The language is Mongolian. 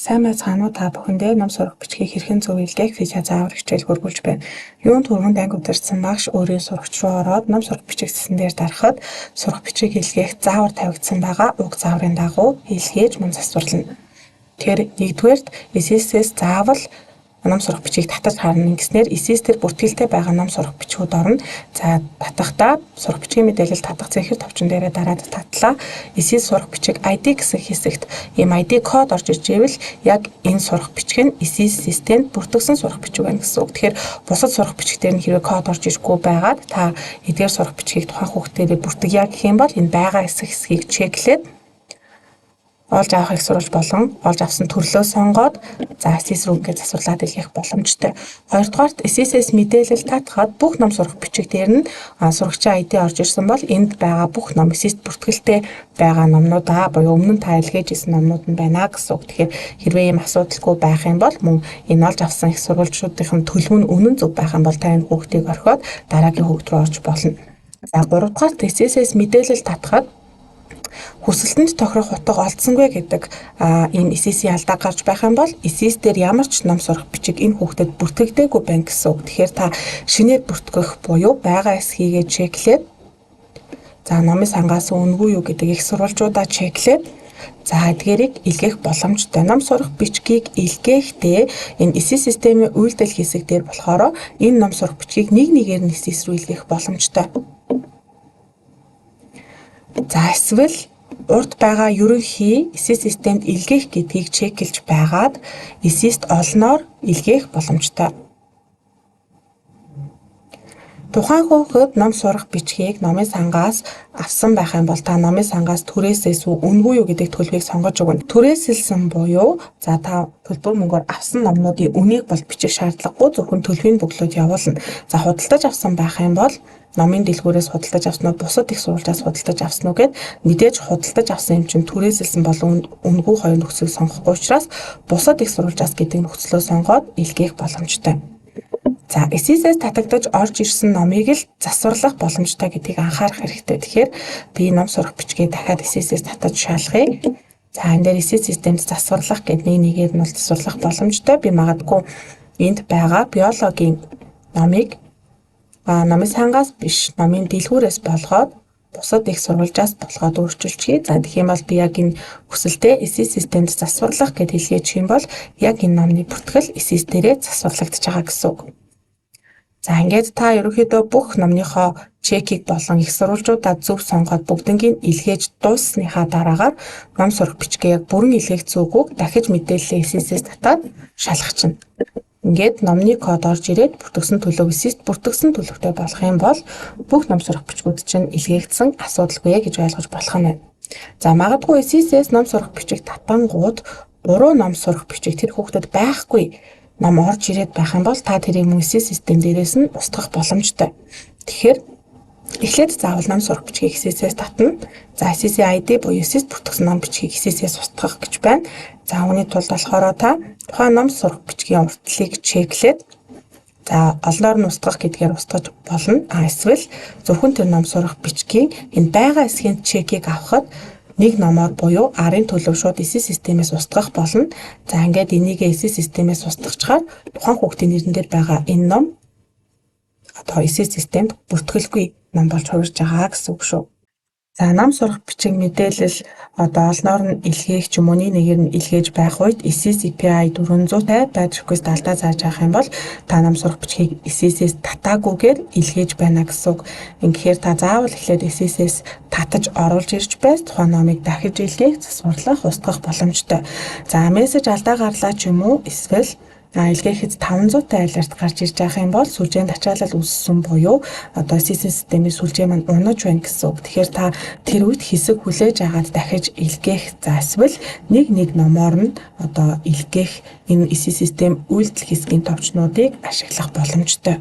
Сайн байцгаана уу, та бүхэндээ ном сурах бичгийг хэрхэн зөв илгээх физио заавар хичээл хүргүүлж байна. Юун түрүүнд анги удирдсан багш өөрийн сурагч руу ороод ном сурах бичиг цэсэн дээр дарахад сурах бичгийг илгээх заавар тавигдсан байгаа. Уг зааврын дагуу илгээж мөн засварлана. Тэгэхээр нэгдүгээрт SSS заавал ном сурах бичгийг татаж харна ингэснээр SSS дээр бүртгэлтэй байгаа ном сурах бичгүүд орно. За, татахдаа сурах бичгийн мэдээлэл татах зэнхэр товчон дээрээ дараад татлаа. SSS сурах бичиг ID гэсэн хэсэгт ийм ID код орж ирж ивэл яг энэ сурах бичиг нь SSS системд бүртгэсэн сурах бичиг байна гэсэн үг. Тэгэхээр бусад сурах бичиг дээр нь хэрвээ код орж ирэхгүй байгаад та эдгээр сурах бичгийг тухайн хүүхдээрээ бүртгэе гэх юм бол энэ байгаа хэсгийг check лээд олж авах их сурвалж болон олж авсан төрлөө сонгоод, за, SSS рүү ингээд засварлаад илгээх боломжтой. Хоёрдугаарт, SSS мэдээлэл татхад бүх ном сурах бичиг дээр нь сурагчийн ID орж ирсэн бол энд байгаа бүх ном SSS бүртгэлтэй байгаа номнуудаа буюу өмнө нь та илгээж ирсэн номнууд нь байна гэсэн үг. Тэгэхээр хэрвээ ийм асуудалгүй байх юм бол, мөн энэ олж авсан их сурвалжуудын төлөв нь үнэн зөв байх юм бол та энэ хүүхдийг орхиод дараагийн хүүхд рүү орж болно. За, гуравдугаарт, SSS мэдээлэл татхад хүсэлтэнд тохирох утга олдсонгүй гэдэг ийм SSS алдаа гарч байх юм бол SSS дээр ямар ч ном сурах бичиг энэ хүүхдэд бүртгэгдээгүй байна гэсэн үг. Тэгэхээр та шинээр бүртгэх буюу байгаа эсхийгээ check лээд, за, номын сангаас үнэгүй юу гэдэг их сурвалжуудаа check лээд, за, эдгээрийг илгээх боломжтой. Ном сурах бичгийг илгээхдээ энэ SSS системийн үйлдэл хэсэг дээр болохоор энэ ном сурах бичгийг нэг нэгээр нь SSS рүү илгээх боломжтой. За, эсвэл урд байгаа ерөнхий SSS системд илгээх гэдгийг check лж байгаад SSS-т олноор илгээх боломжтой. Тухайн хүүхэд ном сурах бичгийг номын сангаас авсан байх юм бол та номын сангаас түрээсээс үү, үнэгүй юу гэдэг төлөвийг сонгож өгнө. Түрээсэлсэн буюу, за, та төлбөр мөнгөөр авсан номнуудын үнийг бол бичих шаардлагагүй, зөвхөн төлөвийг бөглөөд явуулна. За, худалдаж авсан байх юм бол номын дэлгүүрээс худалдаж авсан уу, бусад их сурвалжаас худалдаж авсан уу гэд, мэдээж худалдаж авсан юм чинь түрээсэлсэн болон үнэгүй хоёр нөхцөлийг сонгохгүй учраас бусад их сурвалжаас гэдэг нөхцлөө сонгоод илгээх боломжтой. За, SSS татагдаж орж ирсэн номыг л засварлах боломжтой гэдгийг анхаарах хэрэгтэй. Тэгэхээр би ном сурах бичгээ дахиад SSS татаж шалгая. За, энэ дээр SSS системд засварлах гэдэг нэг нэгээр нь бол засварлах боломжтой. Би магадгүй энд байгаа биологийн номыг номын сангаас биш, номын дэлгүүрээс болгоод, бусад их сурвалжаас болгоод өөрчилчихье. За, тэгэх юм бол би яг энэ хүсэлтээ SSS системд засварлах гэд хэлгээчих юм бол яг энэ номны бүртгэл SSS дээрээ засварлагдаж байгаа гэсэн үг. За, ингээд та ерөнхийдөө бүх номныхоо check ийг болон их сурвалжуудаа зөв сонгоод бүгднийг илгээж дууссаныхаа дараагаар ном сурах бичгээ яг бүрэн илгээгдсэн үгүйг дахиж мэдээллээ SSS татаад шалгах. Ингээд номны код орж ирээд бүртгэсэн төлөв SSS бүртгэсэн төлөвтэй болох юм бол бүх ном сурах бичгүүд чинь илгээгдсэн, асуудалгүй гэж ойлгож болох нь байна. За, магадгүй SSS ном сурах бичиг татангууд буруу ном сурах бичиг, тэр хүүхдэд байхгүй ном орж ирээд байх юм бол та тэрийг мөн SSS систем дээрээс нь устгах боломжтой. Тэгэхээр эхлээд заавал ном сурах бичгийг SSS татна. За, SSS ID буюу SSS бүртгэсэн ном бичгийг SSS устгах гэж байна. За, үүний тулд болохоор та тухайн ном сурах бичгийн уртлыг check лээд, за, олноор нь устгах гэдгээр устгаж болно. А эсвэл зөвхөн тэр ном сурах бичгийн энэ байгаа хэсгийн check ийг авахад нэг номоор буюу арын төлөв шууд SSS системээс устгах болно. За, ингээд энийг SSS системээс устгачаар тухайн хүүхдийн нэрэн дээр байгаа энэ ном одоо SSS системд бүртгэлгүй ном болж хувирж байгаа гэсэн үг шүү. За, ном сурах бичиг мэдээлэл одоо олноор нь илгээх ч юм уу, нэг нэгээр нь илгээж байх үед SSS API 400 bad request алдаа зааж авах юм бол та ном сурах бичгийг SSS татаагүйгээр илгээж байна гэсэн үг. Ингэхээр та заавал эхлээд SSS татаж оруулж ирж байж тухайн номыг дахиж илгээх, засварлах, устгах боломжтой. За, мессеж алдаа гарлаа ч юм уу, эсвэл илгээхэд 500 тай alert гарч ирж байгаа юм бол сүлжээнд ачаалал үүссэн буюу одоо SSS системийн сүлжээ маань унаж байна гэсэн үг. Тэгэхээр та тэр үед хэсэг хүлээж агаад дахиж илгээх, за, эсвэл нэг нэг номоор нь одоо илгээх энэ SSS систем үйлдэл хэсгийн товчнуудыг ашиглах боломжтой.